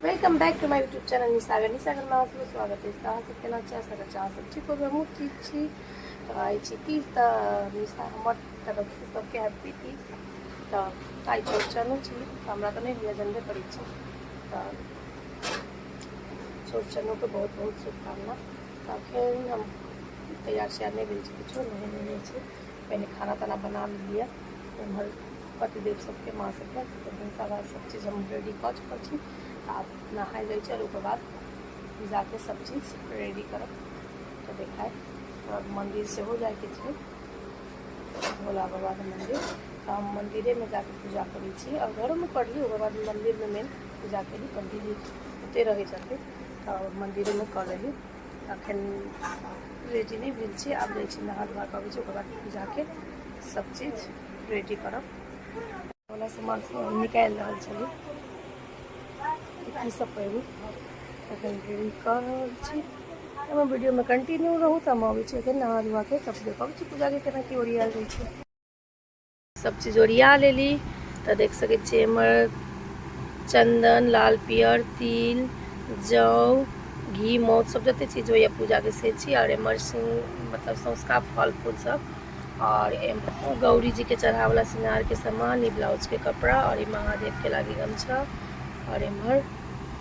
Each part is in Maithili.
Welcome back to my YouTube channel Nisagar. निसागरमे अहाँ सबके स्वागत अछि। तऽ अहाँ सब केना छी? आशा करै छी अहाँ सब ठीक होबै, हमहूँ ठीक छी। तऽ आइ छी तीज, तऽ निशा हमर तरफसँ सबके हैप्पी तीज। तऽ आइ चौड़चनो छी, तऽ हमरा तऽ नहि होइए, जनबे करै छी। तऽ चौड़चनोके बहुत बहुत शुभकामना। तऽ अखन हम तैयार शैयार नहि भेल छी, किछो नहेने नहि छी। पहिने खाना ताना बना लेलियै एम्हर पतिदेव सबके, माँ सबके, तऽ भनसा भात सब चीज हम रेडी कऽ चुकल छी। आब नहाय जाइ छी आओर ओकर बाद जाके सब चीज रेडी करब तऽ देखायब। आओर मन्दिर सेहो जाइके छै, भोला बाबाके मन्दिर। तऽ हम मन्दिरेमे जाके पूजा करै छी आओर घरोमे करली, ओकर बाद मन्दिरमे मेन पूजा केली। पण्डीजी ओतहि रहै छथिन, तऽ मन्दिरेमे कऽ लेली। अखन रेडी नहि भेल छी, आब जाइ छी नहा धोआ कऽ अबै छी, ओकर बाद पूजाके सब चीज रेडी करब। वाला सामान सब निकालि रहल छली, की सब पहिरू, अखन रेडी कऽ रहल छी। हमर वीडियोमे कंटिन्यू रहू। तऽ हम अबै छी अखन नहा धोआ के, तब देखबै छी पूजाके केना की ओरियायल जाइ छै। सब चीज ओरिया लेली। तऽ देख सकै छियै एम्हर चन्दन, लाल पियर, तिल, जौ, घी, मौध सब जते चीज होइए पूजाके से छी। आओर एम्हर मतलब सौंसका फल फूल सब, आओर गौरी जी के चढ़ावला श्रृंगार के सामान, ई ब्लाउज के कपड़ा, आओर ई महादेव के लागी गमछा, आओर एम्हर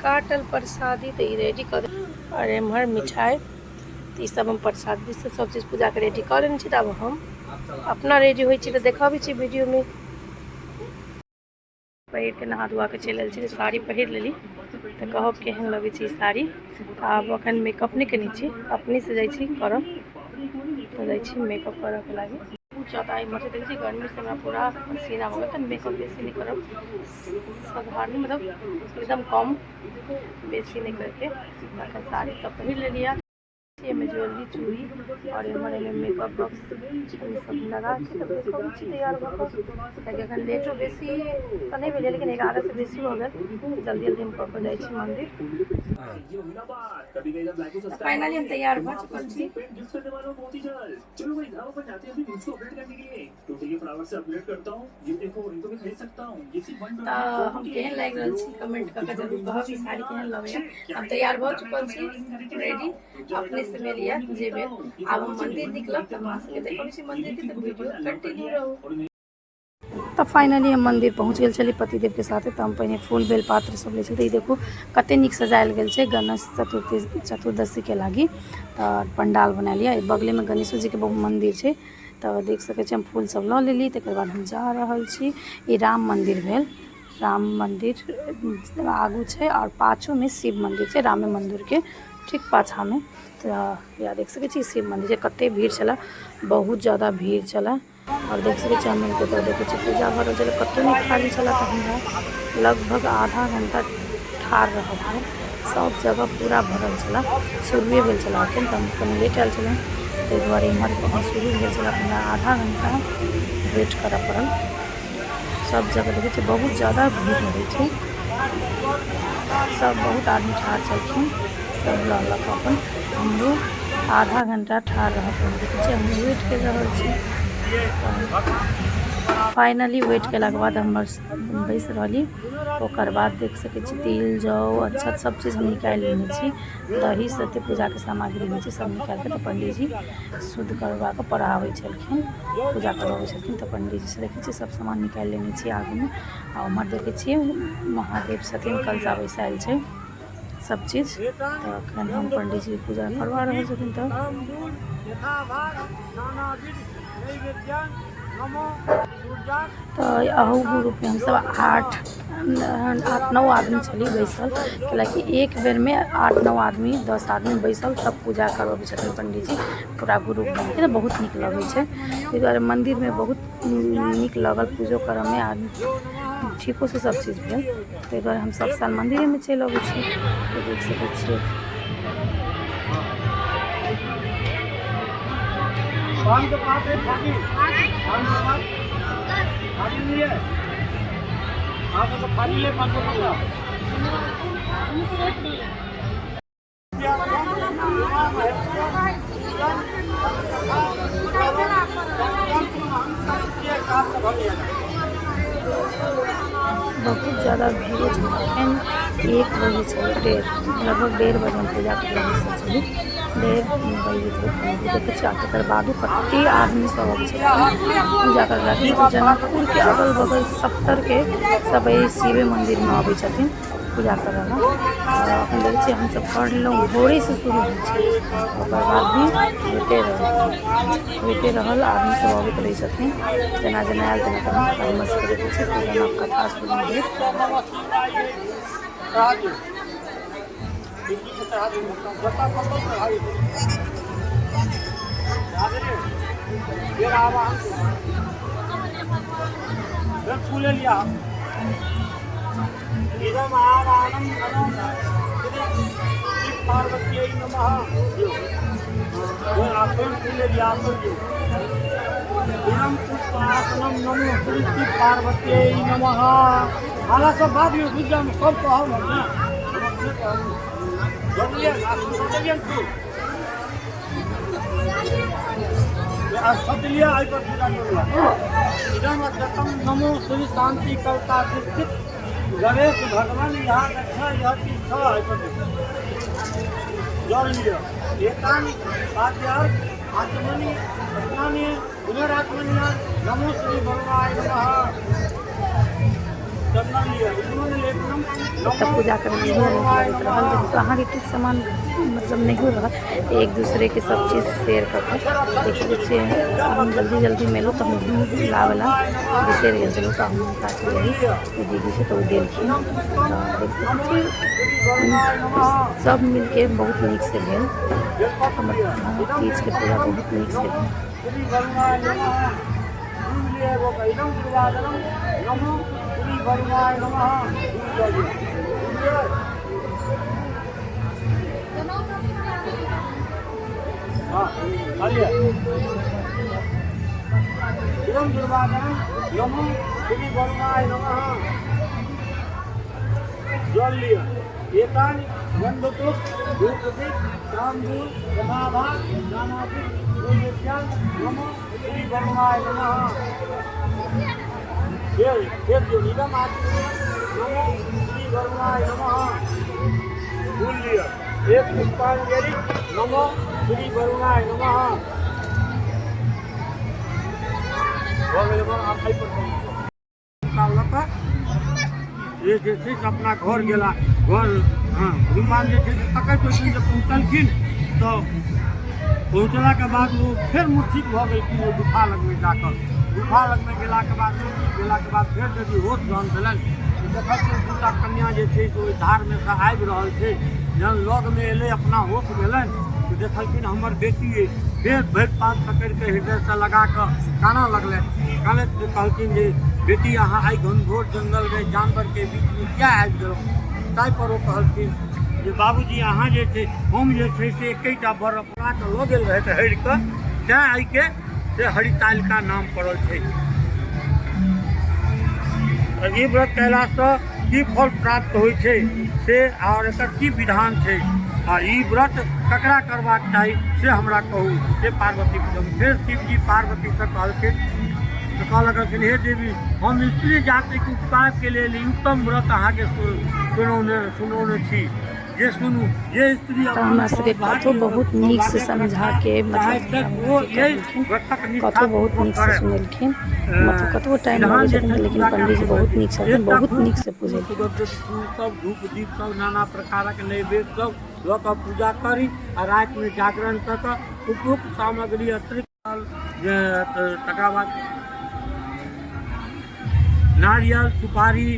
काटल प्रसादी। तऽ ई रेडी कऽ, आओर एम्हर मिठाई। तऽ ई सब हम प्रसाद भी सब चीज पूजा के रेडी कऽ लेने छी। तऽ आब हम अपना रेडी होइ छी तऽ देखाबै छी वीडियोमे। पहिर के नहा धोआ के चलि आयल छी, साड़ी पहिर लेली। तऽ कहब केहन लगै छै ई साड़ी। तऽ आब अखन मेकअप नहि केने छी, अपने से जाइ छी करब। तऽ जाइ छी मेकअप करऽके लागी। बहुत ज्यादा एम्हर से देखै छी गर्मी से हमरा पूरा पसीना भऽ गेल। तऽ मेकअप बेसी नहि करब, साधारण मतलब एकदम कम, बेसी नहि करके। अखन साड़ी तऽ पहिर लेलियै। एहिमे ज्वेलरी, चूड़ी आओर एम्हर एहिमे मेकअप बॉक्स सब लगा के तब देखबै छी तैयार भऽ कऽ। कियाकि एखन लेटो बेसी तऽ नहि भेलै, लेकिन 11 से बेसी भऽ गेल। जल्दी जल्दी हम कऽ कऽ जाइ छी मन्दिर। तऽ फाइनली हम तैयार भऽ चुकल छी। तऽ हम केहन लागि रहल छी, कमेंट कऽ के जरूर कहब, ई साड़ी केहन लगैया। हम तैयार भऽ चुकल छी, रेडी अपने से भेल यऽ जे भेल। आब हम मंदिर निकलब, तऽ अहाँ सबके देखबै छी मंदिर के। तऽ वीडियो कंटिन्यू रहू। तऽ फाइनली हम मंदिर पहुँच गेल छली पतिदेवके साथे। तऽ हम पहिने फूल बेलपात्र सब लै छली। तऽ ई देखू कते नीक सजायल गेल छै गणेश चतुर्थी चतुर्दशीके लागी। तऽ पंडाल बनायल यऽ, बगलेमे गणेशो जीके बहुत मंदिर छै। तऽ देख सकै छी हम फूल सब लऽ लेली। तकर बाद हम जा रहल छी। ई राम मंदिर भेल, राम मंदिर आगू छै आओर पाछूमे शिव मंदिर छै, रामे मंदिरके ठीक पाछामे। तऽ या देख सकै छी शिव मंदिर छै। कते भीड़ छलै, बहुत ज्यादा भीड़ छलै। आओर देख सकै छी हम तऽ देखै छी पूजा भऽ रहल छलै, कतहु नहि खाली छलै। तऽ हमरा लगभग आधा घंटा ठाढ़ रहऽ पड़ल, सब जगह पूरा भरल छलै। शुरुए भेल छलै एखन, तऽ हम कनि लेट आयल छलहुँ, ताहि दुआरे एम्हर शुरू भेल छलै, तऽ हमरा आधा घंटा वेट करऽ पड़ल। सब जगह देखै छियै बहुत ज्यादा भीड़ रहै छै, सब बहुत आदमी ठाढ़ छलखिन, सब लऽ लऽ कऽ अपन। हमरो आधा घंटा ठाढ़ रहऽ पड़ल। देखै छियै हम वेट करि रहल छी। फाइनली वेट केलाके बाद हमर बैस रहली। ओकर बाद देख सकै छी तिल, जौ, अक्षत सब चीज हम निकालि लेने छी। दही सब पूजाके सामग्री होइ छै, सब निकालि कऽ। तऽ पंडीजी शुद्ध करबा कऽ पढ़ाबै छलखिन, पूजा करबाबै छलखिन। तऽ पंडीजी से देखै छियै सब सामान निकालि लेने छियै आगूमे। आ उम्हर देखै छियै महादेव छथिन, कलशा बैसायल छै, सब चीज। तऽ अखन हम पंडीजी पूजा करवा रहल छथिन। तऽ तऽ अहू ग्रुपमे हमसब आठ आठ नओ आदमी छली बैसल, कैलाकि एक बेरमे 8 9 आदमी, 10 आदमी बैसल तब पूजा करबबै छथिन पंडीजी पूरा ग्रुप बनके। तऽ बहुत नीक लगै छै, ताहि दुआरे मन्दिरमे बहुत नीक लगल पूजो करऽमे आ ठीको से सब चीज भेल। ताहि दुआरे हम सब साल मन्दिरेमे चलि अबै छी। तऽ देख सकै छियै। पान के पात है खाली, पान के पात खाली नहीं है। हाँ तो खाली ले पान का पत्ता। बहुत ज्यादा भीड़ो छलै। एखन 1 बजे छलै, 1:30, लगभग 1:30 बजे हम पूजा करै लए बैसल छली। 1:30 बजे देखै छियै। आ तकर बादो कते आदमी सब अबै छथिन पूजा करै लए। जनकपुरके अगल बगल सत्तरके सब एहि शिवे मन्दिरमे अबै छथिन पूजा करऽ लए। आओर एखन देखै छियै हमसब कर लेलहुँ। भोरेसँ शुरू होइ छै, ओकर बाद भी होइते रहल, होइते रहल। आदमी सब अबैत रहै छथिन। जेना जेना आयल तेना तेना। हमर सबके देखै छियै पूरा कथा शुरू भेल। चढ़ा दियौ, शिवजीके चढ़ा दियौ, जतऽ कतौ चढ़ा दियौ। चढ़ा देलियै। फेर आवाहन, फेर फूले लिया। इदम आवाहनं नमो श्री शिव पार्वत्यै नमः। दियौ। फेर फूले लिया, फेर दियौ। इदम पुष्पासनं नमो श्री शिव पार्वत्यै नमः। माला सब बाद में बुझ जाम, सब कहब हम ने, हम अपने कहब। जलिए देलियै फूल सतलिया, एहि पर पूजा करू। इदम अक्षतम नमो श्री शांति कर्ता निश्चित गणेश भगवान यहाँ रक्षा यह तीर्थ। एहि पर जल लिअ। एतानि पाद्यार्थ आचमनी स्नानी पुनरात्मनिया नमो श्री वरुणाय नमः। चंदन लिअ, लेपनम। ओतऽ पूजा करैमे इहो नीक लगैत रहल जे मतलब अहाँके किछु सामान मतलब नहियो रहत तऽ एक दूसरेके सब चीज शेयर कऽ कऽ देख सकै छियै। हम जल्दी जल्दीमे एलहुँ तऽ हम दूध लाबऽ लए बिसरि गेल छलहुँ, तऽ हम हुनकासँ यही दीदी छै तऽ ओ देलखिन। तऽ देख सकै छी सब मिलके बहुत नीकसँ भेल। हमर तीजके पूजा बहुत नीकसँ भेल। श्री वरुणाय नमः। लिअ एगो। इदम दुर्वादनम नमो श्री वरुणाय नमः। दूध दऽ दियौ। बुझलियै? हाँ, लिअ। इदम दुर्वादनम नमो श्री वरुणाय नमः। जल लिअ। एतानि गन्धपुष्प धूपदीप ताम्बूल यथाभा नानाविध नैवेद्यान् नमो श्री वरुणाय नमः। फेर फेर दियौ। इदम आचमनीयं नमो श्री वरुणाय नमः। फूल लिअ। एक पुष्पांजलि नमो श्री वरुणाय नमः। भऽ गेलै। आब एहि पर लऽ कऽ जे जे छै से अपना घर गेला। घर, हँ, हनुमान जे छै से तकैत ओहिठाम जे पहुँचलखिन तऽ पहुँचलाके बाद ओ फेर मूर्छित भऽ गेलखिन। ओ गुफा लगमे जाकऽ, गुफा लगमे गेलाके बाद, मूर्छित भेलाके बाद फेर यदि होश जहन भेलनि तऽ देखलखिन दूटा कन्या जे छै से ओहि धारमे सँ आबि रहल छै। जहन लगमे एलै, अपना होश भेलनि तऽ देखलखिन हमर बेटी अइ। फेर भरि पाँज पकड़ि कऽ हृदयसँ लगा कऽ कानऽ लगलनि। कानैत कहलखिन जे बेटी, अहाँ आइ घनघोर जंगलमे जानवरके बीचमे किया आबि गेलहुँ? ताहिपर ओ कहलखिन जे बाबूजी, अहाँ जे छै, हम जे छै से एकेटा बर अपना कऽ लऽ गेल रहथि हरि कऽ, तेँ एहिके से हरितालिका नाम पड़ल छै। ई व्रत कयलासँ की फल प्राप्त होइ छै से आओर एकर की विधान छै आ ई व्रत ककरा करबाक चाही, से हमरा कहू, से पार्वती। फेर शिवजी पार्वतीसँ कहलखिन तऽ कहऽ लगलखिन, हे देवी, हम स्त्री जातिके उपकारके लेल ई उत्तम व्रत अहाँके सुनौने सुनौने छी जे सुनू, जे स्त्री तऽ हमरा सबके कथो बहुत नीकसँ समझाके मतलब ओ अथी एहि करलखिन। व्रतक कथो बहुत निष्ठापूर्वक नीकसँ करय। सुनेलखिन। मतलब कतबो टाइम विधान लगै जे छथिन छै लेकिन पूजा पंडीजी बहुत नीक छथिन, एकटा बहुत फूल, नीकसँ पुजेलखिन। सुगन्धित फूल सब, धूप दीप सब, नाना प्रकारक नैवेद्य सब लऽ कऽ पूजा करी आ रातिमे जागरण कऽ कऽ उपयुक्त सामग्री अतिरिक्त जे तकरा बाद नारियल, सुपारी,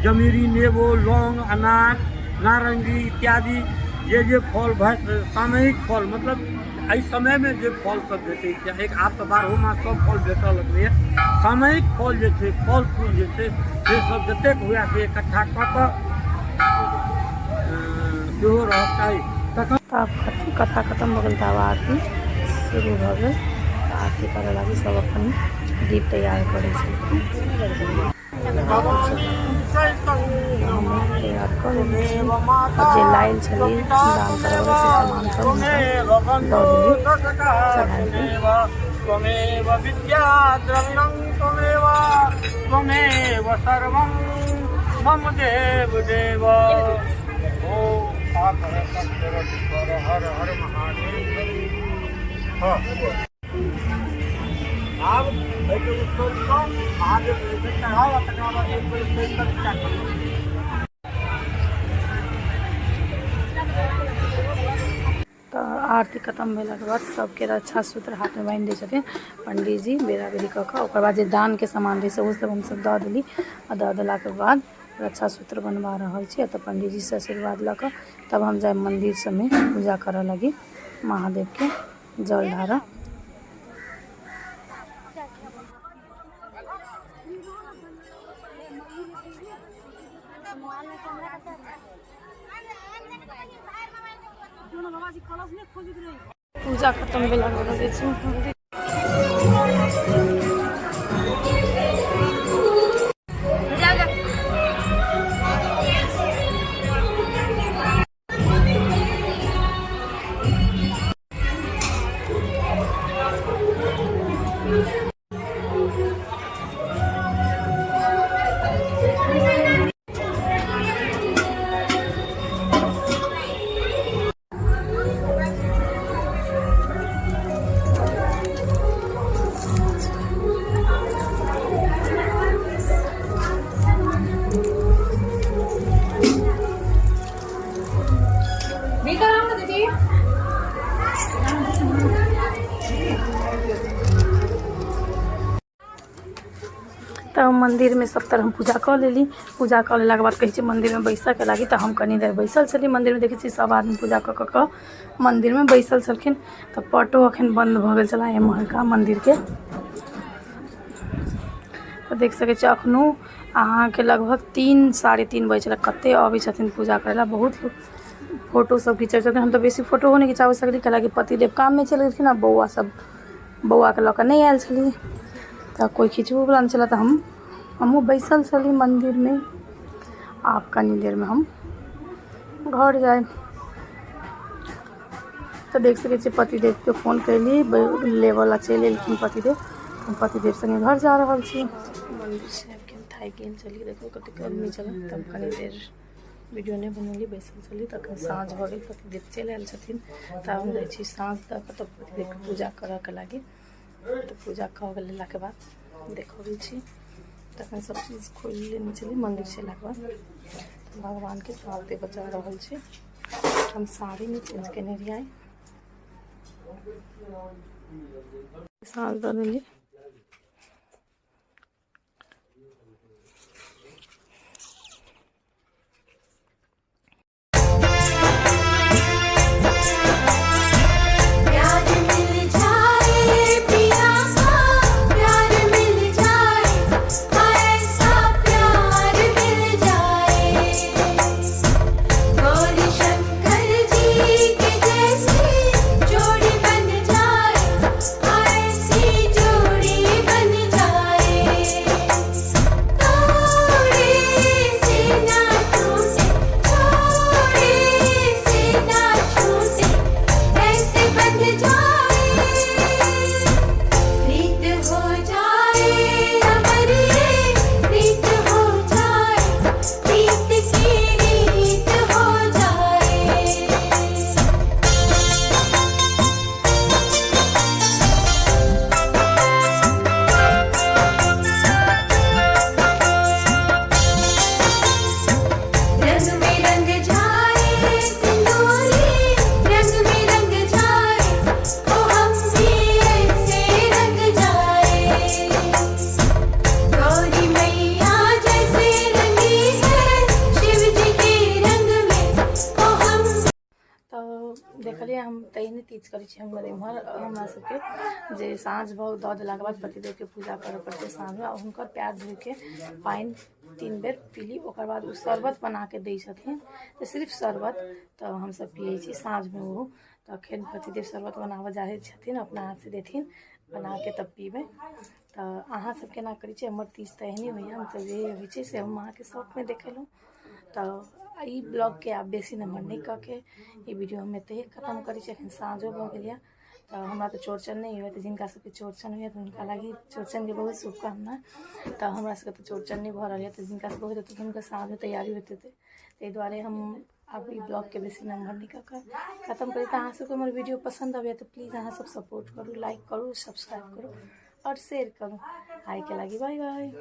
जमीरी, नेबो, लौंग, अनार, नारङ्गी इत्यादि जे जे फल भए सामयिक फल, मतलब एहि समयमे जे फल सब भेटै छै, एक आब तऽ बारहो मास सब फल भेटऽ लगलैए, सामयिक फल जे छै, फल फूल जे छै से सब जतेक हुए से इकट्ठा कऽ कऽ सेहो रहक चाही। तखन तऽ आब कथा खतम भऽ गेल तऽ आब आरती शुरू भऽ गेल। तऽ आरती करऽ लागी सब अपन दीप तैयार करै छलखिन। हमहूँ तैयार कऽ लेने छी आ जे लायल छलियै दान करऽवला से सामान सब हुनका दऽ देलियै चढ़ाके। त्वमेव विद्या द्रविणं त्वमेव त्वमेव सर्वं मम देव देव। ओम सागर सत्य हर हर महादेव। हाँ, आब एहिके उत्सर्ग कऽ महादेव चढ़ाउ आ तकरा बाद एक बेर फेर प्रतिष्ठा करू। तऽ आरती खतम भेलाके बाद सबके रक्षा सूत्र हाथमे बान्हि दै छथिन पंडीजी बेरा बेरी कऽ कऽ। ओकर बाद जे दानके सामान रहै छै ओसब हमसब दऽ देली आ दऽ देलाके बाद रक्षा सूत्र बनवा रहल छी। तऽ पंडीजीसँ आशीर्वाद लऽ कऽ तब हम जायब मन्दिर सबमे पूजा करऽ लागी, महादेवके जल ढारऽ। पूजा खतम भेलाके बाद जे छै मन्दिर तऽ मन्दिरमे सब तरह हम पूजा कऽ लेली। पूजा कऽ लेलाके बाद कहै छै मन्दिरमे बैसऽके लागी, तऽ हम कनी देर बैसल छली मन्दिरमे। देखै छी सब आदमी पूजा कऽ कऽ कऽ मन्दिरमे बैसल छलखिन। तऽ पटो अखन बन्द भऽ गेल छलै एम्हरका मन्दिरके। तऽ देख सकै छियै अखनो अहाँके लगभग 3 साढ़े 3 बजै छलै। कते अबै छथिन पूजा करै लए, बहुत लोक फोटो सब घिचै छथिन। हम तऽ बेसी फोटोओ नहि घिचाबै सकली, कैलाकि पतिदेव काममे चलि गेलखिन आ बौआ सब बौआके लऽ कऽ नहि आयल छलियै, तऽ कोइ खिचबोवला नहि छलै। तऽ हमहूँ बैसल छली मन्दिरमे। आब कनी देरमे हम घर जायब। तऽ देख सकै छियै पतिदेवके फोन कयली, लेबऽ लए चलि एलखिन पतिदेव। हम पतिदेव सङ्गे घर जा रहल छी। मन्दिर से आबि के हम थाकि गेल छलियै। देखू कतेक गर्मी छलै। तब कनी देर वीडियो नहि बनेली, बैसल छली। तखन साँझ भऽ गेल, पतिदेव चलि आयल छथिन। तऽ हम जाइ छी साँझ दऽ कऽ तब पतिदेवके पूजा करऽके लागी। तऽ पूजा कऽ लेलाके बाद देखबै छी। तखन सब चीज खोलि लेने छली मन्दिर से अयलाके बाद। तऽ भगवानके साँझ देबऽ जा रहल छी। हम साड़ी नहि चेंज केने रहियै। साँझ दऽ देली। प्यार मिल जाए पिया का, प्यार मिल जाए, ऐसा प्यार मिल जाए, गौरी शंकर जी के जैसी जोड़ी बन जाए, ऐसी जोड़ी बन जाए, थोड़े से ना टूटे, थोड़े से ना छूटे, ऐसे बन जाए, प्रीत हो जाए अमर ये प्रीत हो जाए, प्रीत की रीत हो जाए। रंग में रंग जाए सिंदूरी, रंग में रंग जाए, ओ हम भी ऐसे रंग जाए, गौरी मैया जैसे रंगी है शिव जी के रंग में, ओ हम तऽ देखलियै हम तहिने तीज करै छी हमर एम्हर हमरा सबके जे साँझ भोग दऽ देलाके बाद पतिदेवके पूजा करऽ पड़तै साँझमे आ हुनकर पयर धोइके पानि 3 बेर पीली। ओकर बाद ओ शरबत बनाके दै छथिन, तऽ सिर्फ शरबत तऽ हमसब पियै छी साँझमे ओ। तऽ अखन पतिदेव शरबत बनाबऽ जाइ छथिन, अपना हाथसँ देथिन बनाके, तब पीबै। तऽ अहाँ सब केना करै छी? हमर तीज तऽ एहने होइए। हमसब जे होइ छै से हम अहाँके शौकमे देखेलहुँ। तऽ ई ब्लॉगके आब बेसी नम्हर नहि कऽ के ई वीडियो हम एतहि खतम करै छी। एखन साँझो भऽ गेल यऽ। तऽ हमरा तऽ चौड़चन नहि होइए, तऽ जिनका सबके चौड़चन होइए तऽ हुनका लागि चौड़चनके बहुत शुभकामना। तऽ हमरा सबके तऽ चौड़चन नहि भऽ रहल यऽ, तऽ जिनका सबके होइत हेतै हुनका साँझमे तैयारी होइत हेतै। ताहि दुआरे हम आब ई ब्लॉगके बेसी नम्हर नहि कऽ कऽ खतम करी। तऽ अहाँ सबके हमर वीडियो पसन्द अबैए तऽ प्लीज अहाँ सब सपोर्ट करू, लाइक करू, सब्सक्राइब करू आओर शेयर करू। आइके लागि बाय बाय।